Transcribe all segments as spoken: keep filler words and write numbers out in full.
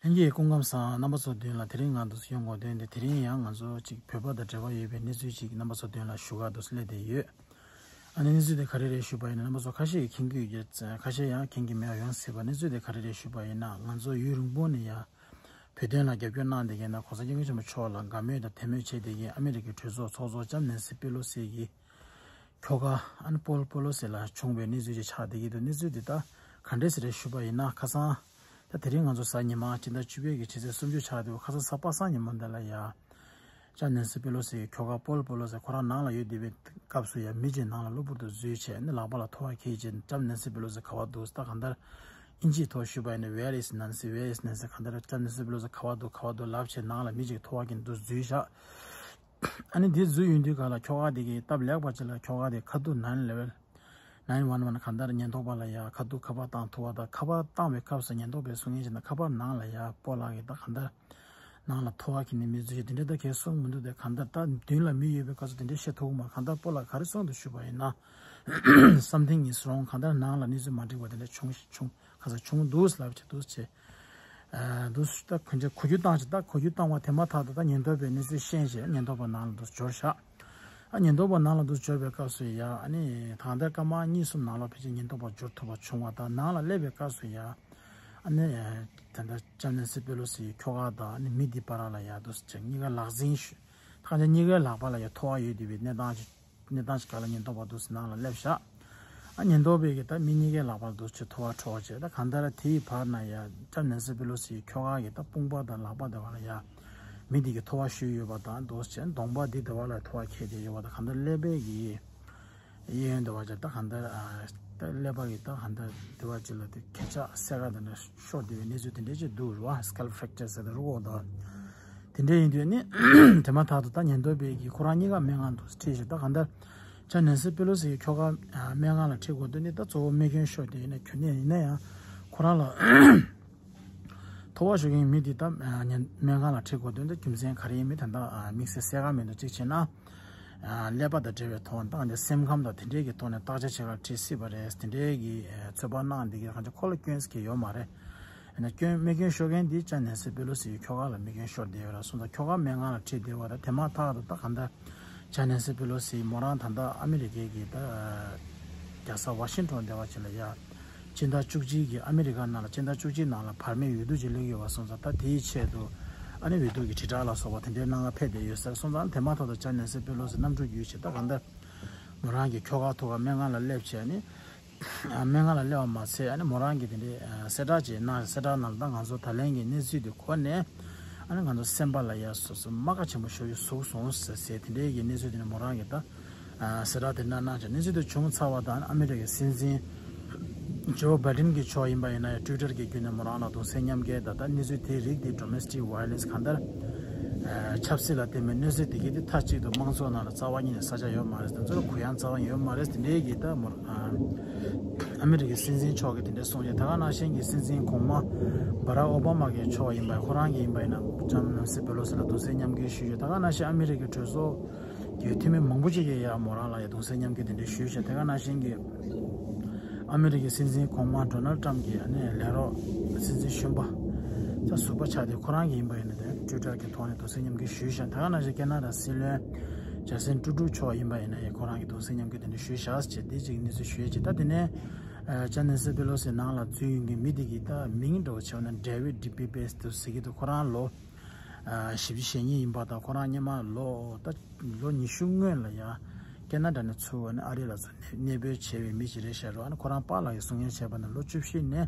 ལྷན་རྒྱས་སྐུ་ཁམས་བཟང་། རྣམ་པ་ཚོ་མདུན་ལ་དེ་རིང་ང་འདུག་སེ་ཡོང་དགོས་དོན་དེ། དེ་རིང་ཡང་ང་ཚོ་ཅིག་བོད་པ་དང་འབྲེལ་བ་ཡོད་པའི་གནས་ཚུལ་ཅིག་རྣམ་པ་ཚོ་མདུན་ལ་ཞུ་ག་འདུག་སེ་སླེབས་བསྡད་ཡོད། ཨ་ནི་གནས་ཚུལ་དེ་ག་རེ་རེད་ཞུས་པ་ཡིན་ན། རྣམ་པ་ཚོ་ཁ་ཤས་ཀྱིས་མཁྱེན་གྱི་ཡོད། ཁ་ཤས་ཡང་མཁྱེན་གྱི་མེད་པ་ཡོང་སྲིད་པ། གནས་ཚུལ་དེ་ག་རེ་རེད་ཞུས་པ་ཡིན་ན། ང་ཚོ་ཡུན་རིང་པོ་ནས་ཡ་བོད་དོན་ལ་རྒྱབ་སྐྱོར་གནང་བསྡད་མཁན་དང་གོང་ས་སྐྱབས་མགོན་ཆེན་པོ་མཆོག་ལ་དགའ་མོས་དང་དད་མོས་བྱེད་བསྡད་མཁན་ཨ་མི་རི་ཀའི་གྲོས་ཚོགས་ཚོགས་གཙོ་ལྕམ་ནན་སི་པེ་ལོ་སི་གི་ཁྱོ་ག་ཨ་ནི་པོལ་པེ་ལོ་སི་ལ་བྱུང་བའི་གནས་ཚུལ་ཅིག་ཆགས་བསྡད་ཀྱི་འདུག། གནས་ཚུལ་འདི་ད་ག་འདྲས་ཟེར་རེད་ཞུས་པ་ཡིན་ན། ཁ་སང་ད་དེ་རིང་ང་ཚོ་གཟའ་ཉི་མ་སྤྱི་ཟླ་བཅུ་པའི་གི་ཕྱི་ཚེས་སུམ་ཅུ་ཆགས་འདུག། ཁ་སང་གཟའ་པ་སངས་ཉི་མ་འདི་ལ་ཡ་ལྕམ་ནན་སི་པེ་ལོ་སི་གི་ཁྱོ་ག་པོལ་པེ་ལོ་སི་ཁོ་རང་ནང་ལ་ཡོད་བསྡད་པའི་སྐབས་སུ་ཡ་མི་གཅིག་ནང་ལ་གློ་བུར་དུ་འཛུལ་བྱས་ནས་ལག་པ་ལ་ཐོ་བ་འཁྱེར་བྱས། ལྕམ་ནན་སི་པེ་ལོ་སི་ག་པར་འདུག། ད་གང་ལྟར་ཨིན་ཇིའི་ཐོག་ཞུས་པ་ཡིན་ན། Where is Nancy? Where is Nancy? གང་ལྟར་ལྕམ་ནན་སི་པེ་ལོ་སི་ག་པར་འདུག། ག་པར་འདུག་ལབ་བྱས་ནང་ལ་མི་གཅིག་ཐོ་བ་འཁྱེར་འདུག་འཛུལ་བཞག། ཨ་ནི་འདི་འཛུལ་ཡོང་དུས་ག་ལ་ཁྱོ་ག་དེ་གིས་སྟབས་ལེགས་པ་ཅིག་ལ་ཁྱོ་ག་དེ་ཁ་ཐུག་ནན་ལེ་ཝལ་ནན་ཝན་ཝན་གང་ལྟར་ཉེན་རྟོག་པ་ལ་ཡ་ཁ་ཐུག་ཁ་པར་བཏང་ཐུབ་པ་དང་། ཁ་པར་བཏང་བའི་སྐབས་སུ་ཉེན་རྟོག་པས་གསུང་མཁན་བྱས་ན། ཁ་པར་ནང་ལ་ཡ་སྤོ་ལགས་ཀྱིས་ད་གང་ལྟར་ནང་ལ་ཐོ་བ་འཁྱེར་ནས་མི་འཛུལ་ཞིག་དེ་འདྲ་ད་གས་གསུང་མི་འདུག། དེ་གང་ལྟར་ད་མདུན་ལ་མི་ཡོད་པའི་སྐབས་སུ་དེ་འདྲ་བཤད་ཐུབ་ཀྱི་མ་རེད། གང་ལྟར་སྤོ་ལགས་ག་རེ་གསུངས་འདུག་ཞུས་པ་ཡིན་ན། Something is wrong. གང་ལྟར་ནང་ལ་གནས་ཚུལ་མ་འགྲིག་པ་དེ་འདྲ་བྱུང་བྱུང་ག་ས་བྱུང་འདུག་ལབ་བྱས་འདུག་བྱས། ཨ་འདུག་ད་གོ་རྒྱུ་གོ་རྒྱུ་བཏང་བྱས། ད་གོ་རྒྱུ་བཏང་བ་དེ་མ་ཐག་ཏུ་ད་ཉེན་རྟོག་པས་གནས་ཚུལ་ཤེས་བྱས་ཉེན་རྟོག་པ་ནང་ལ་འདུག་འབྱོར་བཞག། ཨ་ཉེན་རྟོག་པ་ནང་ལ་འདུག་འབྱོར་བའི་སྐབས་སུ་ཡ་ཨ་ནི་ད་ལྟ་སྐར་མ་གཉིས་གསུམ་ནང་ལོགས་ཕལ་ཆེར་ཉེན་རྟོག་པ་འབྱོར་ཐུབ་པ་བྱུང་བ་དང་། ནང་ལ་སླེབས་པའི་སྐབས་སུ་ཡ་ཨ་ནི་ད་ལྟ་ལྕམ་ནན་སི་པེ་ལོ་སི་ཁྱོ་ག་དང་ཨ་ནི་མི་འདི་བར་ལ་ཡ་འདུག་ཅིག་གཉིས་ཀ་ལག་འཛིང་ཞུ། ད་ག་ཅིག་གཉིས་ཀའི་ལག་པ་ལ་ཡ་ཐོ་བ་ཡོད་བསྡད་པའི་གནས་སྟངས་ཅིག། གནས་སྟངས་ཤིག་ག་ལ་ཉེན་རྟོག་པ་འདུག་སེ་ནང་ལ་སླེབས་བཞག། ཨ་ཉེན་རྟོག་པས་ཀྱིས་ད་མི་གཉིས་ཀའི་ལག་པར་འདུག་སེ་ཐོ་བ་འཕྲོག་བྱས། ད་གང་ལྟར་དེའི་བར་ན་ཡ་ལྕམ་ནན་སི་པེ་ལོ་སིའི་ཁྱོ་ག་གིས་ད་དཔུང་པ་དང་ལག་པ་དེ་བ་ལ་ཡ་མི་དེ་གིས་ཐོ་བ་གཞུས་ཡོད་པ་དང་འདུག་སེ་གདོང་པ་འདི་དེ་བ་ལ་ཐོ་བ་འཁྱེར་ཏེ་ཡོད་པ་དང་། གང་ལྟར་ཀླད་པའི་གི་གཡས་གཡོན་དེ་བ་ཅིག་ད་གང་ལྟར་ཨ་ད་ཀླད་པ་གི་ད་གང་ལྟར་དེ་བ་ཅིག་ལ་དེ་ཁེ་ཆག་སེར་ཁ་དེ་འདྲ་ཤོར་བསྡད་པའི་གནས་ཚུལ་དེ་འདྲ་ཅིག་འདུག་རེད་བ། Skull fracture ཟེར་དེ་རུ་འོ་ད། དེ་འདྲ་ཡིན་དུས་ནི་དེ་མ་ཐག་ཏུ་ད་ཉེན་རྟོག་པས་ཀྱིས་ཁོ་རང་གཉིས་ཀ་སྨན་ཁང་དུ་ཁྲིད་བྱས། ད་གང་ལྟར་ལྕམ་ནན་སི་པེ་ལོ་སི་ཡི་ཁྱོ་ག་ཨ་སྨན་ཁང་ལ་ཁྲིད་དགོས་དོན་ནི། ད་གཙོ་བོ་རྨས་སྐྱོན་ཤོར་དེ་ཡིན་ན་ཁྱོད་ནས་ཡིན་ན་ཡང་ཁོ་རང་ལ་ཐོ་བ་གཞུ་མཁན་མི་དེ་ད་ཨ་ཉན་སྨན་ཁང་ལ་ཁྲིད་དགོས་དོན་དེ་རྒྱུ་མཚན་ག་རེ་ཡིན་མིན་ད་ལྟ་ཨ་དམིགས་བསལ་གསལ་ཁ་མི་འདུག། གཅིག་བྱས་ན་ཨ་ཀླད་པ་དང་འབྲེལ་བའི་ཐོག་ནས་ད་གང་ལྟར་སེམས་ཁམས་དང་དེ་འདྲའི་གི་ཐོག་ནས་བརྟག་དཔྱད་བྱེད་གར་ཁྲིད་སྲིད་པ་རེད། དེ་འདྲའི་གི་ཨ་ཚོད་དཔག་གནང་འདི་གི་གང་ཅི་ཁོ་ལ་སྐྱོན་ཟེར་གྱི་ཡོད་མ་རེད། ཡིན་ན་སྐྱོན་རྨས་སྐྱོན་ཤོར་མཁན་འདི་ལྕམ་ནན་སི་པེ་ལོ་སི་ཡི་ཁྱོ་ག་ལ་རྨས་སྐྱོན་ཤོར་བསྡད་ཡོད་ར་སོང་ཙང་། ཁྱོ་ག་སྨན་ཁང་ལ་ཁྲིད་བསྡད་ཡོད་ར། དེ་མ་ཐག་ཏུ་ད་གང་ལྟར་ལྕམ་ནན་སི་པེ་ལོ་སི་མོ་རང་ད་ལྟ་ཨ་མི་རི་ཀའི་གི་ད་རྒྱལ་ས་ཝ་ཤིང་ཊོན་དེ་བ་ཅིག་ལ་ཡ་སྤྱི་ཟླ་བཅུ་གཅིག་གི་ཨ་མི་རི་ཀ་ནང་ལ་སྤྱི་ཟླ་བཅུ་གཅིག་ནང་ལ་བར་མའི་འོས་བསྡུ་ཅིག་སླེབས་ཡོད་པ་སོང་ཙང་། ད་དེའི་ཆེད་དུ་ཨ་ནི་འོས་བསྡུ་གི་དྲིལ་བསྒྲགས་ལ་སོགས་པ་དེ་འདྲའི་གནང་ག་ཕེབས་བསྡད་ཡོད་ཟེར་སོང་ཙང་། དེ་མ་ཐག་ཏུ་ལྕམ་ནན་སི་པེ་ལོ་སི་གནམ་གྲུ་བརྒྱུད་བྱས་ད་གང་ལྟར་མོ་རང་གི་ཁྱོ་ག་ཐོག་ཁར་སྨན་ཁང་ལ་སླེབས་བྱས་ནི། སྨན་ཁང་ལ་སླེབས་པ་མ་ཚད་ཨ་ནི་མོ་རང་གིས་དེ་འདྲའི་གསལ་བསྒྲགས་ཅིག་གནང་། གསལ་བསྒྲགས་ནང་ལ་ད་ང་ཚོ་ད་ལན་གྱི་གནས་ཚུལ་དེ་གོ་ནས་ཨ་ནི་ང་ཚོ་སེམས་པ་ལ་ཡ་སོ་སོ་རྨ་ཁ་ཆེན་པོ་ཤོར་གྱི་ཟུག་སོང་ཟེར་ཟེར་དེ་འདྲའི་གི་གནས་ཚུལ་དེ་ནི་མོ་རང་གིས་ད་གསལ་བསྒྲགས་དེ་འདྲ་གནང་བྱས། གནས་ཚུལ་དེ་བྱུང་ཚར་བ་དང་ཨ་ནི་ཨ་མི་རི་ཀའི་སྲིད་འཛིན་ཇོ་བྷའི་ཌེན་གྱི་ཕྱོགས་ཡིན་པ་ཡིན་ན་ཡང་ཊུའི་ཊར་གྱི་བརྒྱུད་ནས་མོ་རང་ལ་གདུང་སེམས་མཉམ་སྐྱེད་དང་། ད་གནས་ཚུལ་དེའི་རིགས་དེ་ཌོ་མེ་སི་ཊིག་ཝའི་ལེན་སི་གང་ལྟར་ཆབ་སྲིད་ལ་བརྟེན་པའི་གནོད་འཚེ་དེ་གས་དེ་མཐའ་གཅིག་ཏུ་དམངས་གཙོ་ནང་ལ་རྩ་བ་ཉིད་ནས་ས་ཆ་ཡོད་མ་རེད། དེ་ཚོ་ལ་གུ་ཡངས་རྩ་བ་ཡོད་མ་རེད། དེ་འདྲའི་གི་ད་མོ་ཨ་ཨ་མི་རི་ཀའི་སྲིད་འཛིན་མཆོག་གིས་དེ་འདྲ་གསུངས་ཡོད། ད་ག་ནང་བཞིན་གྱི་སྲིད་འཛིན་གོང་མ་བྷ་རག་ཨོ་བྷ་མ་གི་མཆོག་ཡིན་པ་ཁོ་རང་གིས་ཡིན་པ་ཡིན་ན་ལྕམ་ནན་སི་པེ་ལོ་སི་ལ་གདུང་སེམས་མཉམ་སྐྱེད་ཞུས་ཡོད། ད་ག་ནང་བཞིན་ཨ་མི་རི་ཀའི་གྲོས་ཚོགས་ཀྱི་འཐུས་མི་མང་པོ་ཅིག་གིས་ཡང་མོ་རང་ལ་ཡང་གདུང་སེམས་མཉམ་སྐྱེད་དེ་འདྲ་ཞུས་ཤག། དེ་ག་ནང་བཞིན་གྱི་ཨ་མི་རི་ཀའི་སྲིད་འཛིན་གོང་མ་ཌོ་ནལ་ཊམ་གྱི་ཨ་ནི་ལས་རོགས་སྲིད་འཛིན་གཞོན་པ་ད་ཟུར་པ་ཆགས་ཏེ་ཁོ་རང་གིས་ཡིན་པ་ཡིན་ན་དེ་ཊུའི་ཊར་གྱི་ཐོག་ནས་གདུང་སེམས་མཉམ་སྐྱེད་ཞུས་ཤག། དེ་ག་ནང་བཞིན་ཁེ་ན་ཌ་སྲིད་བློན་ཇ་སི་ཊིན་ཊུ་རུ་ཌོ་མཆོག་ཡིན་པ་ཡིན་ན་ཡང་ཁོ་རང་གིས་གདུང་སེམས་མཉམ་སྐྱེད་དེ་འདྲ་ཞུས་ཤག་ཅེས་དེ་གཅིག་གནས་ཚུལ་ཞུས་ཅིག། ད་དེ་ནས་ལྕམ་ནན་སི་པེ་ལོ་སི་ནང་ལ་འཛུལ་ཡོང་མཁན་མི་དེ་གི་ད་མིང་འདྲ་བོ་བྱས་པ་ན་ཌེ་ཝིཌ་ཌི་པི་པེ་སི་འདུག་ཟེར་གྱི་འདུག། ཁོ་རང་ལོ་བཞི་བཅུ་ཞེ་གཉིས་ཡིན་པ་དང་། ཁོ་རང་སྔོན་མ་ལོ་ད་ལོ་ཉི་ཤུ་སྔོན་ལ་ཡང་ཁེ་ན་ཌ་ནས་ཚུར་ཨ་ནི་ཨ་རི་ལ་ཚུར་གནས་སྤོས་བྱས་པའི་མི་ཞིག་རེད་ཤག་རོ། ཨ་ནི་ཁོ་རང་པཱ་ལགས་ཀྱིས་གསུང་མཁན་བྱས་པ་ན་ལོ་བཅུ་བཞི་ནས་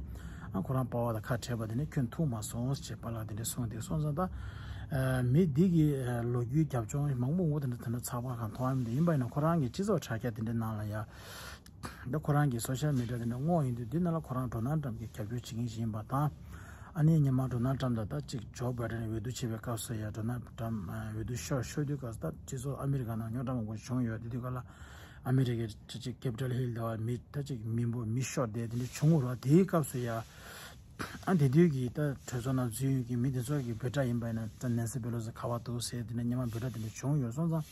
ཨ་ཁོ་རང་པཱ་ལགས་དང་ཁ་བྲལ་བ་དེ་ནས་ཁྱོན་ཐུག་མ་སོང་ཞེས་པཱ་ལགས་དེ་འདྲས་གསུངས་ཏེ་སོང་ཙང་། ད་མི་འདི་གི་ལོ་རྒྱུས་རྒྱབ་ལྗོངས་མང་པོ་མང་པོ་དེ་འདྲ་དེ་འདྲ་ཚགས་པར་གང་མཐོང་ཡ་མི་འདུག། ཡིན་པ་ཡིན་ན་ཁོ་རང་གི་སྤྱི་ཚོགས་དྲ་རྒྱ་དེ་འདྲའི་ནང་ལ་ཡ། ད་ཁོ་རང་གི་སོ་ཤལ་མི་ཌི་ཡ་དེ་འདྲ་སྔོག་ཡིན་དུས་འདི་ནང་ལ་ཁོ་རང་ཌོ་ནལ་ཊམ་གྱི་རྒྱབ་སྐྱོར་བྱེད་མཁན་ཞིག་ཡིན་པ་དང་། ཨ་ནི་སྔོན་མ་ཌོ་ནལ་ཊམ་དང་ད་ཅིག་ཇོ་བྷའི་ཌེན་འོས་བསྡུ་བྱེད་པའི་སྐབས་སུ་ཡ་ཌོ་ནལ་ཊམ་འོས་བསྡུ་ཤོར་ཤོར་དུས་སྐབས་སུ་ད་སྤྱི་ཚོགས་ཨ་མི་རི་ཀ་ནང་རྙོག་དྲ་མང་པོ་བྱུང་ཡོད། དེ་དུས་སྐབས་ལ་ཨ་མི་རི་ཀའི་ཅིག་ཅིག་ཀེ་པི་ཊལ་ཧིལ་དེ་བ་མི་ད་ཅིག་མི་འབོར་མི་ཤོར་དེ་དེ་འདྲ་བྱུང་ར། དེའི་སྐབས་སུ་ཡ་ཨ་དེ་དུས་ཀྱི་ད་གྲོས་ཚོགས་ནང་འཛུལ་ཡོང་གི་མི་དེ་ཚོ་གི་འབོད་སྒྲ་ཡིན་པ་ཡིན་ན་ད་ནན་སི་པེ་ལོ་སི་ག་པར་འདུག་ཟེར་དེ་འདྲ་སྔོན་མ་འབོད་སྒྲ་དེ་འདྲ་བྱུང་ཡོད་སོང་ཙང་།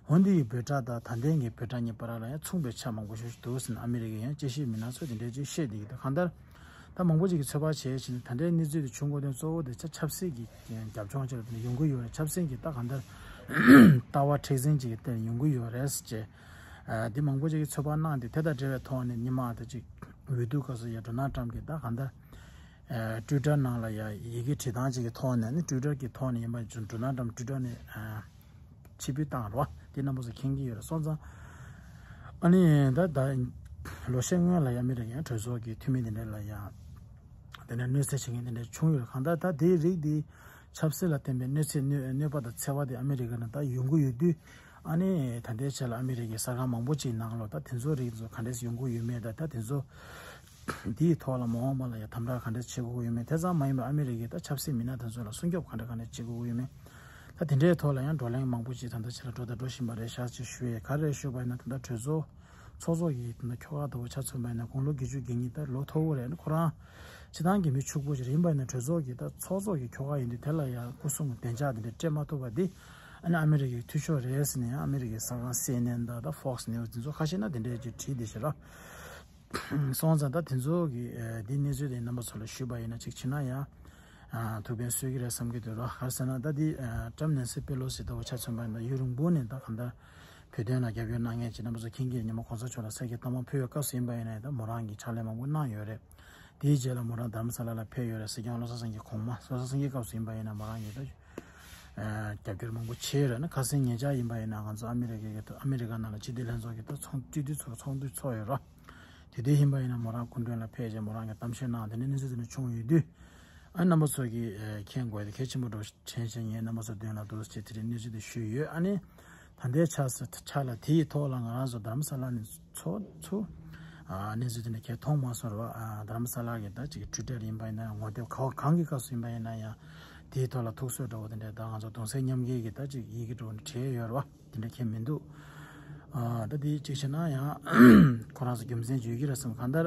འོན་ཏེ་ཡི་འབོད་སྒྲ་དང་ད་ལྟའི་གི་འབོད་སྒྲ་གཉིས་བར་ལ་ཡང་མཚུངས་པའི་ཆ་མང་པོ་ཞིག་འདུག་ཟེར་ནས་ཨ་མི་རི་ཀའི་ཡང་དཔྱད་ཞིབ་མི་སྣ་ཚོས་དེ་འདྲའི་ཅིག་བཤད་བསྡད་ཀྱི་འདུག། གང་ལྟར་ ད་མང་པོ་ཅིག་གིས་ཚོད་དཔག་བྱས་ཕྱིན་ད་ལྟའི་གནས་ཚུལ་དེ་བྱུང་དགོས་དོན་གཙོ་བོ་དེ་ཆབ་སྲིད་ཀྱི་རྒྱབ་ལྗོངས་ཅིག་ལ་ཡོང་གི་ཡོད་རེད། ཆབ་སྲིད་ཀྱི་ད་གང་ལྟར་ལྟ་བ་མཁྲེགས་འཛིན་ཅིག་གི་སྟེང་ཡོང་གི་ཡོད་རེད་ཅེས། འདི་མང་པོ་ཅིག་གིས་ཚོད་དཔག་གནང་སྟེ། དེ་དང་འབྲེལ་བའི་ཐོག་ནས་ཉི་མ་ད་ཅིག་འོས་བསྡུ་སྐབས་སུ་ཡ་ཌོ་ནལ་ཊམ་གྱིས་ད་གང་ལྟར་ཊུའི་ཊར་ནང་ལ་ཡ་ཡི་གེ་བྲིས་སྟངས་ཅིག་གི་ཐོག་ནས་ནི། ཊུའི་ཊར་གྱི་ཐོག་ནས་ཡིན་པ་ཅིག་ཌོ་ནལ་ཊམ་ཊུའི་ཊར་ནས་ཕྱིར་འབུད་བཏང་རོགས་དེ་རྣམ་པ་ཚོ་མཁྱེན་གྱི་ཡོད་རེད་སོང་ཙང་། ཨ་ནི་ད་ད་ལོ་ཤས་སྔོན་ལ་ཡ་ཨ་མི་རི་ཀའི་གྲོས་ཚོགས་ཀྱི་འཐུས་མི་དེ་འདྲ་ལ་ཡ་དེ་འདྲ་གནོད་འཚེ་བྱེད་མཁན་དེ་འདྲ་བྱུང་ཡོད་རེད། གང་ལྟར་ད་དེའི་རིགས་དེ་ཆབ་སྲིད་ལ་བརྟེན་པའི་གནོད་འཚེ་གནོད་གནོད་པ་དང་འཚེ་བ་དེ་ཨ་མི་རི་ཀ་ནང་ད་ཡོང་གི་ཡོད་དུས། ཨ་ནི་ད་ལྟའི་ཆ་ལ་ཨ་མི་རི་ཀའི་གསར་ཁང་མང་པོ་ཅིག་ནང་ལོགས་ད་དེ་ཚོ་རིགས་ཚོ་ག་འདྲས་ཡོང་གི་ཡོད་མེད། ད་ད་དེ་ཚོ་དེའི་ཐོག་ལ་མ་འོངས་པ་ལ་ཡང་དམ་དྲག་ག་འདྲས་བྱེད་དགོས་ཀྱི་ཡོད་མེད། དེ་ཙམ་མ་ཡིན་པར་ཨ་མི་རི་ཀའི་ད་ཆབ་སྲིད་མི་སྣ་དེ་ཚོ་ལ་སྲུང་སྐྱོབ་ག་འདྲས་ག་འདྲས་བྱེད་དགོས་ཀྱི་ཡོད་མེད། ད་དེ་འདྲའི་ཐོག་ལ་ཡང་བགྲོ་གླེང་མང་པོ་ཅིག་ད་ལྟ་ཆ་ལ་འགྲོ་དང་འགྲོ་བཞིན་པ་རེད་ཤག་ཅེས་ཞུ་ཡས། ག་རེ་ཞུས་པ་ཡིན་ན་ད་ལྟ་གྲོས་ཚོགས་ཚོགས་གཙོ་ཡི་ད་ལྟ་ཁྱོ་ག་ལྟ་བུ་ཆ་མཚོན་པ་ཡིན་ན་དགུང་ལོ་བརྒྱད་ཅུ་གྱ་གཉིས་ད་ལོ་མཐོ་པོ་རེད། ཁོ་རང་སྤྱིར་བཏང་གི་མི་ཕྱུག་པོ་ཞིག་རེད། ཡིན་པ་ཡིན་ན་གྲོས་ཚོགས་ཀྱི་ད་ཚོགས་གཙོ་གི་ཁྱོ་ག་ཡིན་དུས་དེ་ལ་ཡང་སྐུ་སྲུང་བདེ་འཇགས་དེ་འདྲ་སྤྲད་མ་ཐུབ་པ་འདི་ཨ་ནི་ཨ་མི་རི་ཀའི་འཐུས་ཤོར་རེད་ཟེར་ནས་ཨ་མི་རི་ཀའི་གསར་ཁང་སི་ཨེན་ཨེན་དང་ད་ཕོག་སི་ནིའུ་སི་དེ་ཚོ་ཁ་ཤས་ན་དེ་འདྲས་ཅིག་བྲིས་བསྡད་ཤག་ར། སོང་ཙང་ད་དེ་ཚོ་གི་ཨ་འདི་གནས་ཚུལ་དེ་རྣམ་པ་ཚོ་ལ་ཞུས་པ་ཡིན་ན་ཅིག་བྱས་ན་ཡང་ཨ་ཐུགས་ཕན་གསོས་ཀྱི་རེད་བསམ་གྱི་འདུག་ར། ག་རེ་ཟེར་ན་ད་འདི་ཨ་ཊམ་ནན་སི་པེ་ལོ་སི་ལྟ་བུ་ཆ་མཚོན་པ་ཡིན་ན་ཡུན་རིང་པོ་ནས་ད་གང་ལྟར་བོད་དོན་ལ་རྒྱབ་སྐྱོར་གནང་མཁན་ཅིག་རྣམ་པ་ཚོ་མཁྱེན་གྱི་རེད། ཉི་མ་གོང་ས་མཆོག་ལ་གསེར་གྱི་རྟགས་མ་ཕུལ་བའི་སྐབས་སུ་ཡིན་པ་ཡིན་ན་ཡང་ད་མོ་རང་གིས་ཕྱག་ལས་མང་པོ་གནང་ཡོད་རེད། དེའི་རྗེས་ལ་མོ་རང་རྡ་རམ་ས་ལ་ལ་ཕེབས་ཡོད་རེད། སྲིད་སྐྱོང་བློ་བཟང་སེང་གེ་གོང་མ་བློ་བཟང་སེང་གེའི་སྐབས་སུ་ཡིན་པ་ཡིན་ན་མོ་རང་གིས་ད་ཨ་རྒྱབ་སྐྱོར་མང་པོ་བྱས་ཡོད་རེད། ན་ཁ་སང་ཉེ་ཆར་ཡིན་པ་ཡིན་ན་ང་ཚོ་ཨ་མི་རི་ཀའི་ཨ་མི་རི་ཀ་ནང་ལ་སྤྱི་འཐུས་ལྷན་ཚོགས་ཀྱི་ད་ཚོགས་སྤྱི་འཐུས་ཚོ་ཚོགས་འདུ་ཚོགས་ཡོད་རེད། དེ་དུས་ཡིན་པ་ཡིན་ན་མོ་རང་སྐུ་མགྲོན་ལ་ཕེབས་རྗེས་མོ་རང་གིས་གཏམ་བཤད་གནང་། དེ་ནས་གནས་ཚུལ་དེ་འདྲ་བྱུང་ཡོད་དུས། ཨ་རྣམ་པ་ཚོ་གིས་ཨ་མཁྱེན་དགོས་དེ་གལ་ཆེན་པོ་འགྲོ་དྲན་བཞིན་ངས་རྣམ་པ་ཚོ་མདུན་ལ་འདུག་སེ་དེ་རིང་གནས་ཚུལ་དེ་ཞུས་ཡོད། ཨ་ནི་ད་ལྟའི་ཆ་ས་ཆ་ལ་དེའི་ཐོག་ལ་ང་རང་ཚོ་རྡ་རམ་ས་ལ་ནས་ཚོ་ཚུ་ཨ་གནས་ཚུལ་དེ་འདྲ་གས་མཐོང་མ་སོང་ར་བ། ཨ་རྡ་རམ་ས་ལ་གི་ད་ཅིག་ཊུའི་ཊར་ཡིན་པ་ཡིན་ན་ཡང་ངོ་དེབ་ག་བ་གང་གི་སྐབས་སུ་ཡིན་པ་ཡིན་ན་ཡང་དེའི་ཐོག་ལ་ཐུགས་གསོ་འདྲ་བོ་དེ་འདྲ་ད་ང་ཚོ་གདུང་སེམས་མཉམ་སྐྱེད་ཀྱི་ད་ཅིག་ཡི་གེ་འདྲ་བོ་འདྲ་བྲིས་ཡོད་ར་བ། དེ་འདྲ་གས་མི་འདུག་ཨ་ད་དེ་གཅིག་བྱས་ན་ཡང་ཁོ་རང་ཚོ་རྒྱུ་མཚན་བརྗོད་ཀྱི་རེད་བསམ། གང་ལྟར་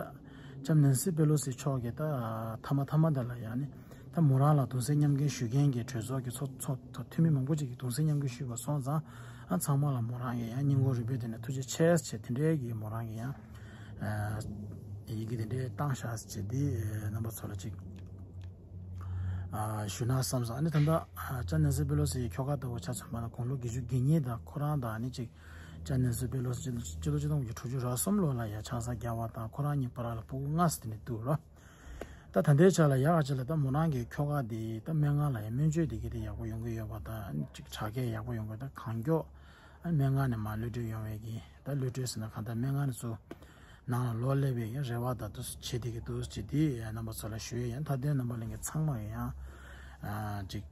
ལྕམ་ནན་སི་པེ་ལོ་སི་མཆོག་གིས་ད་མཐའ་མ་མཐའ་མ་དེ་ལ་ཡང་ནི་ད་མོ་རང་ལ་གདུང་སེམས་མཉམ་སྐྱེད་ཞུ་མཁན་གྱི་གྲོས་ཚོགས་ཀྱི་ཚོགས་ཚོགས་འཐུས་མི་མང་པོ་ཅིག་གིས་གདུང་སེམས་མཉམ་སྐྱེད་ཞུས་པ་སོང་ཙང་ཨ་ཚང་མ་ལ་མོ་རང་གིས་ཡང་སྙིང་ཁོང་རུས་པའི་དེ་ནས་ཐུགས་རྗེ་ཆེ་ཟེར་དེ་འདྲའི་གི་མོ་རང་གིས་ཡང་ཡི་གེ་དེ་འདྲའི་བཏང་ཤག་ཟེར་དེ་རྣམ་པ་ཚོ་ལ་ཅིག་ཨ་ཞུ་ན་བསམ་སོང་། ཨ་ནི་ད་ལྟ་ཨ་ལྕམ་ནན་སི་པེ་ལོ་སི་ཡི་ཁྱོ་ག་ལྟ་བུ་ཆ་མཚོན་པ་ན་དགུང་ལོ་བརྒྱད་ཅུ་གྱ་གཉིས་དང་ཁོ་རང་དང་ཨ་ནི་ཅིག་ལྕམ་ནན་སི་པེ་ལོ་སི་སྤྱི་ལོ་ཆིག་སྟོང་དགུ་བརྒྱ་དྲུག་ཅུ་རེ་གསུམ་ལོ་ལ་ཡ་ཆང་ས་བརྒྱབ་པ་དང་ཁོ་རང་གཉིས་བར་ལ་ཕྲུ་གུ་ལྔ་ཙམ་དེ་ནས་འདུག་ལོ། ད་ད་ལྟའི་ཆ་ལ་ཡག་ག་ཅིག་ལ་ད་མོ་རང་གི་ཁྱོ་ག་དེ་ད་སྨན་ཁང་ལ་ཡ་སྨན་བཅོས་དེ་གི་དེ་ཡག་པོ་ཡོང་གི་ཡོད་པ་དང་ཅིག་དྲག་སྐྱེད་ཡག་པོ་ཡོང་གི་ད་གང་མགྱོགས་ཨ་སྨན་ཁང་ནས་མར་གློད་གྲོལ་ཡོང་བའི་གི་ད་གློད་གྲོལ་ཟེར་ན་གང་ལྟར་སྨན་ཁང་ནས་ཚུར་ནང་ལ་ལོག་སླེབས་པའི་རེ་བ་ད་དུ་བྱེད་བསྡད་ཀྱི་འདུག་ཅེས་དེ་རྣམ་པ་ཚོ་ལ་ཞུ་ཡས་ཡིན། མཐའ་དོན་རྣམ་པ་ལྷན་རྒྱས་ཚང་མ་ཡང་ཅིག་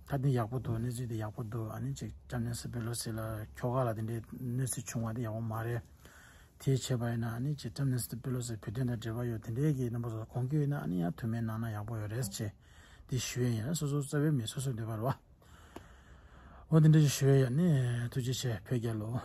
མཐའ་དོན་ཡག་པོ་འདུག་གནས་ཚུལ་དེ་ཡག་པོ་འདུག་ཨ་ནི་ཅིག་ལྕམ་ནན་སི་པེ་ལོ་སི་ལ་ཁྱོ་ག་ལ་དེ་འདྲའི་གནོད་འཚེ་བྱུང་བ་དེ་ཡག་པོ་མ་རེད། དེ་བྱས་པ་ཡིན་ན་ཨ་ནི་ཅིག་ལྕམ་ནན་སི་པེ་ལོ་སི་བོད་དོན་དང་འབྲེལ་བ་ཡོད་དེ་འདྲའི་གི་རྣམ་པ་ཚོ་དགོངས་ཀྱི་ཡོད་ན་ཨ་ནི་ཡང་དུ་མས་གནང་ན་ཡག་པོ་ཡོད་རེད་ཅེས་དེ་ཞུ་ཡས་ཡིན། སོ་སོ་རྩ་བའི་མི་སོ་སོའི་འདོད་པ་རེད་བ། འོ་དེ་འདྲ་ཞིག་ཞུ་ཡས་ཡིན། ཨ་ནི་ཐུགས་རྗེ་ཆེ་བོད་རྒྱལ་ལོ།